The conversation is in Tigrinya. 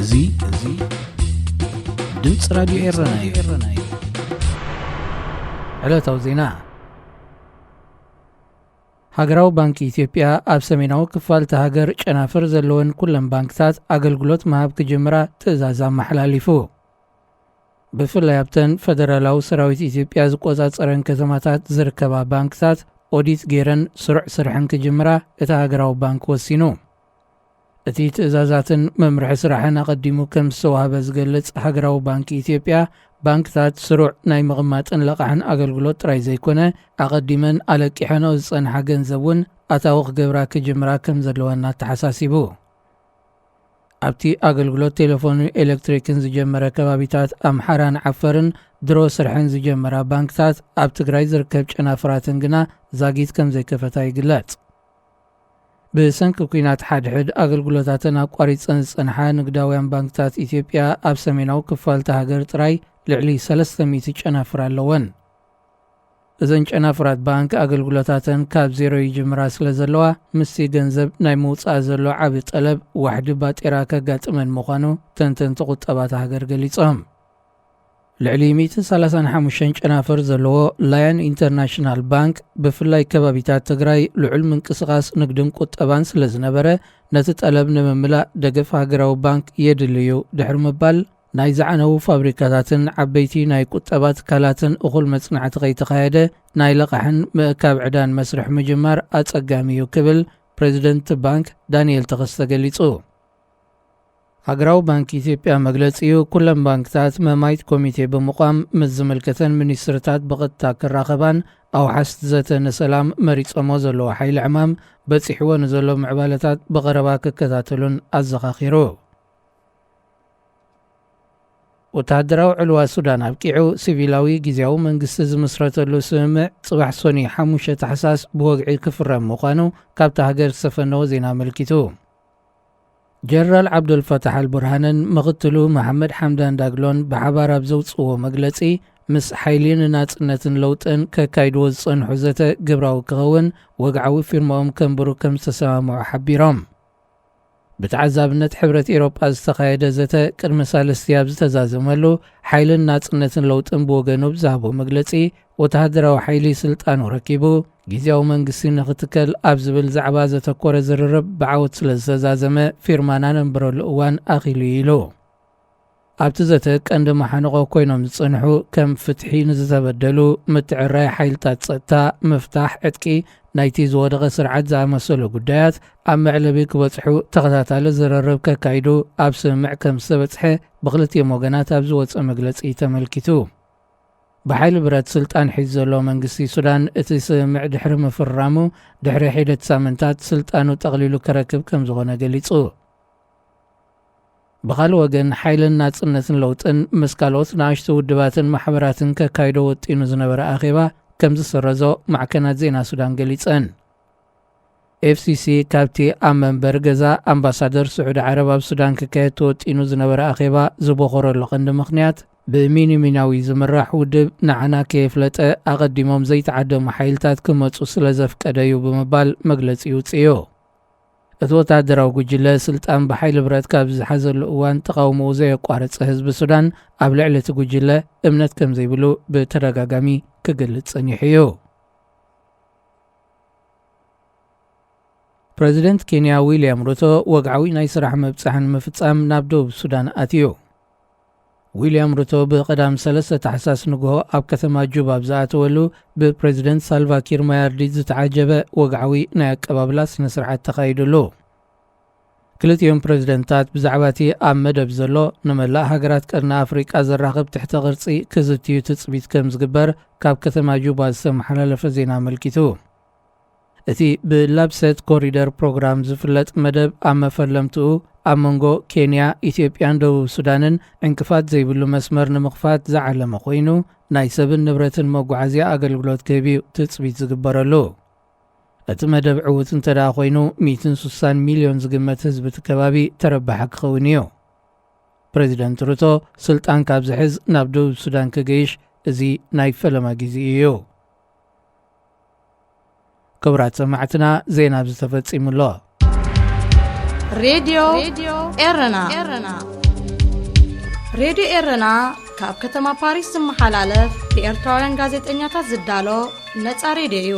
እዚ እዚ ድምፂ ራዲዮ ኤረና እዩ። ዕለታዊ ዜና። ሃገራዊ ባንኪ ኢትዮጵያ ኣብ ሰሜናዊ ክፋል እታ ሃገር ጨናፍር ዘለወን ኩለን ባንክታት ኣገልግሎት ምሃብ ክጅምራ ትእዛዝ ኣመሓላሊፉ። ብፍላይ ኣብተን ፈደራላዊ ሰራዊት ኢትዮጵያ ዝቆጻጸረን ከተማታት ዝርከባ ባንክታት ኦዲት ገይረን ስሩዕ ስርሐን ክጅምራ እቲ ሃገራዊ ባንክ ወሲኑ። እቲ ትእዛዛትን መምርሒ ስራሕን ኣቐዲሙ ከም ዝተዋህበ ዝገልጽ ሃገራዊ ባንኪ ኢትዮጵያ፣ ባንክታት ስሩዕ ናይ ምቕማጥን ለቓሕን ኣገልግሎት ጥራይ ዘይኮነ፣ ኣቐዲመን ኣለቂሐንኦ ዝጸንሓ ገንዘብ እውን ኣታዊ ክገብራ ክጅምራ ከም ዘለወን ኣተሓሳሲቡ። ኣብቲ ኣገልግሎት ቴሌፎንን ኤሌክትሪክን ዝጀመረ ከባቢታት ኣምሓራን ዓፈርን ድሮ ስርሐን ዝጀመራ ባንክታት ኣብ ትግራይ ዝርከብ ጨናፍራተን ግና ዛጊት ከም ዘይከፈታ ይግለጽ። ብሰንኪ ኲናት ሓድሕድ ኣገልግሎታተን ኣቋሪጸን ዝጸንሓ ንግዳውያን ባንክታት ኢትዮጵያ ኣብ ሰሜናዊ ክፋል እታ ሃገር ጥራይ ልዕሊ ሰለስተ ሚእቲ ጨናፍር ኣለወን። እዘን ጨናፍራት ባንክ ኣገልግሎታተን ካብ ዜሮ ይጅምራ ስለ ዘለዋ፣ ምስቲ ገንዘብ ናይ ምውጻእ ዘሎ ዓቢ ጠለብ ዋሕዲ ባጤራ ከጋጥመን ምዃኑ ተንተንቲ ቁጠባ እታ ሃገር ገሊጾም። ልዕሊ ሚእትን ሰላሳን ሓሙሽተን ጨናፍር ዘለዎ ላያን ኢንተርናሽናል ባንክ፣ ብፍላይ ከባቢታት ትግራይ ልዑል ምንቅስቓስ ንግድን ቁጠባን ስለ ዝነበረ፣ ነቲ ጠለብ ንምምላእ ደገፍ ሃገራዊ ባንክ የድሊ እዩ ድሕሪ ምባል፣ ናይ ዝዓነዉ ፋብሪካታትን ዓበይቲ ናይ ቁጠባ ትካላትን እኹል መጽናዕቲ ከይተኻየደ፣ ናይ ለቓሕን ምእካብ ዕዳን መስርሕ ምጅማር ኣጸጋሚ እዩ ክብል ፕሬዚደንት ባንክ ዳንኤል ተኸስተ ገሊጹ። ሃገራዊ ባንክ ኢትዮጵያ መግለጺኡ፣ ኩለን ባንክታት መማይት ኮሚቴ ብምቋም ምስ ዝምልከተን ሚኒስትርታት ብቐጥታ ክራኸባን ኣውሓስቲ ዘተ ንሰላም መሪጾሞ ዘለዉ ሓይሊ ዕማም በጺሕዎ ንዘሎ ምዕባለታት ብቐረባ ክከታተሉን ኣዘኻኺሩ። ወተሃደራዊ ዕልዋ ሱዳን ኣብቂዑ፣ ሲቪላዊ ግዝያዊ መንግስቲ ዝምስረተሉ ስምምዕ ጽባሕ ሶኒ ሓሙሽተ ታሕሳስ ብወግዒ ክፍረም ምዃኑ ካብታ ሃገር ዝተፈነወ ዜና ኣመልኪቱ። ጀነራል ዓብዱልፈታሕ ኣልቡርሃንን ምኽትሉ መሓመድ ሓምዳን ዳግሎን ብሓባር ኣብ ዘውጽእዎ መግለጺ፣ ምስ ሓይሊ ንናጽነትን ለውጥን ከካይድዎ ዝጸንሑ ዘተ ግብራዊ ክኸውን ወግዓዊ ፊርማኦም ከንብሩ ከም ዝተሰማምዑ ሓቢሮም። ብተዓዛብነት ሕብረት ኤውሮጳ ዝተኻየደ ዘተ ቅድሚ ሳልስቲ ኣብ ዝተዛዘመሉ፣ ሓይልን ናጽነትን ለውጥን ብወገኑ ብዝሃቦ መግለጺ፣ ወተሃደራዊ ሓይሊ ስልጣኑ ረኪቡ፣ ግዝያዊ መንግስቲ ንኽትከል ኣብ ዝብል ዛዕባ ዘተኮረ ዝርርብ ብዓወት ስለ ዝተዛዘመ፣ ፊርማና ነንብረሉ እዋን ኣኺሉ እዩ ኢሉ። ኣብቲ ዘተ ቀንዲ መሓንቖ ኮይኖም ዝጸንሑ፣ ከም ፍትሒ ንዝተበደሉ፣ ምትዕርራይ ሓይልታት ጸጥታ፣ ምፍታሕ ዕጥቂ ናይቲ ዝወደቐ ስርዓት ዝኣመሰሉ ጉዳያት ኣብ መዕለቢ ክበጽሑ ተኸታታሊ ዝርርብ ከካይዱ ኣብ ስምምዕ ከም ዝተበጽሐ ብክልቲኦም ወገናት ኣብ ዝወጸ መግለጺ ተመልኪቱ። ብሓይሊ ብረት ስልጣን ሒዙ ዘሎ መንግስቲ ሱዳን እቲ ስምምዕ ድሕሪ ምፍርራሙ ድሕሪ ሒደት ሳምንታት ስልጣኑ ጠቕሊሉ ከረክብ ከም ዝኾነ ገሊጹ። ብኻልእ ወገን፣ ሓይልን ናጽነትን ለውጥን ምስ ካልኦት ንኣሽቱ ውድባትን ማሕበራትን ከካይዶ ወጢኑ ዝነበረ ኣኼባ ከም ዝሰረዞ ማዕከናት ዜና ሱዳን ገሊጸን። ኤፍሲሲ ካብቲ ኣብ መንበር ገዛ ኣምባሳደር ስዑዲ ዓረብ ኣብ ሱዳን ክካየድ ተወጢኑ ዝነበረ ኣኼባ ዝበኾረሉ ቀንዲ ምኽንያት፣ ብሚኒሚናዊ ዝምራሕ ውድብ ንዓና ከየፍለጠ ኣቐዲሞም ዘይተዓደሙ ሓይልታት ክመጹ ስለ ዘፍቀደ እዩ ብምባል መግለጺ ይውጽእዮ። እቲ ወተሃደራዊ ጉጅለ ስልጣን ብሓይሊ ብረት ካብ ዝሓዘሉ እዋን ተቓውሞኡ ዘየቋረጸ ህዝቢ ሱዳን ኣብ ልዕሊ እቲ ጉጅለ እምነት ከም ዘይብሉ ብተደጋጋሚ ክገልጽ ጸኒሑ እዩ። ፕረዚደንት ኬንያ ዊልያም ሩቶ ወግዓዊ ናይ ስራሕ ምብጻሕ ንምፍጻም ናብ ደቡብ ሱዳን ኣትዩ። ዊልያም ሩቶ ብቐዳም ሰለስተ ታሕሳስ ንግሆ ኣብ ከተማ ጁባ ኣብ ዝኣተወሉ ብፕረዚደንት ሳልቫ ኪር ማያርዲት ዝተዓጀበ ወግዓዊ ናይ ኣቀባብላ ስነ ስርዓት ተኻይዱሉ። ክልቲኦም ፕረዚደንታት ብዛዕባ እቲ ኣብ መደብ ዘሎ ንመላእ ሃገራት ቀርኒ ኣፍሪቃ ዘራኽብ ትሕተ ቅርጺ ክዝትዩ ትጽቢት ከም ዝግበር ካብ ከተማ ጁባ ዝተመሓላለፈ ዜና ኣመልኪቱ። እቲ ብላብሰት ኮሪደር ፕሮግራም ዝፍለጥ መደብ ኣብ መፈለምትኡ ኣብ መንጎ ኬንያ፣ ኢትዮጵያን ደቡብ ሱዳንን ዕንቅፋት ዘይብሉ መስመር ንምኽፋት ዝዓለመ ኮይኑ፣ ናይ ሰብን ንብረትን መጓዓዝያ ኣገልግሎት ክህብ እዩ ትጽቢት ዝግበረሉ። እቲ መደብ ዕዉት እንተ ደኣ ኮይኑ፣ ሚእትን ስሳን ሚልዮን ዝግመት ህዝቢ እቲ ከባቢ ተረባሒ ክኸውን እዩ። ፕረዚደንት ሩቶ ስልጣን ካብ ዝሕዝ ናብ ደቡብ ሱዳን ክገይሽ እዚ ናይ ፈለማ ግዜ እዩ። ክቡራት ሰማዕትና፣ ዜና ኣብዚ ተፈጺሙ ኣሎ። ሬድዮ ኤረና። ሬድዮ ኤረና ካብ ከተማ ፓሪስ ዝመሓላለፍ ብኤርትራውያን ጋዜጠኛታት ዝዳሎ ነጻ ሬድዮ እዩ።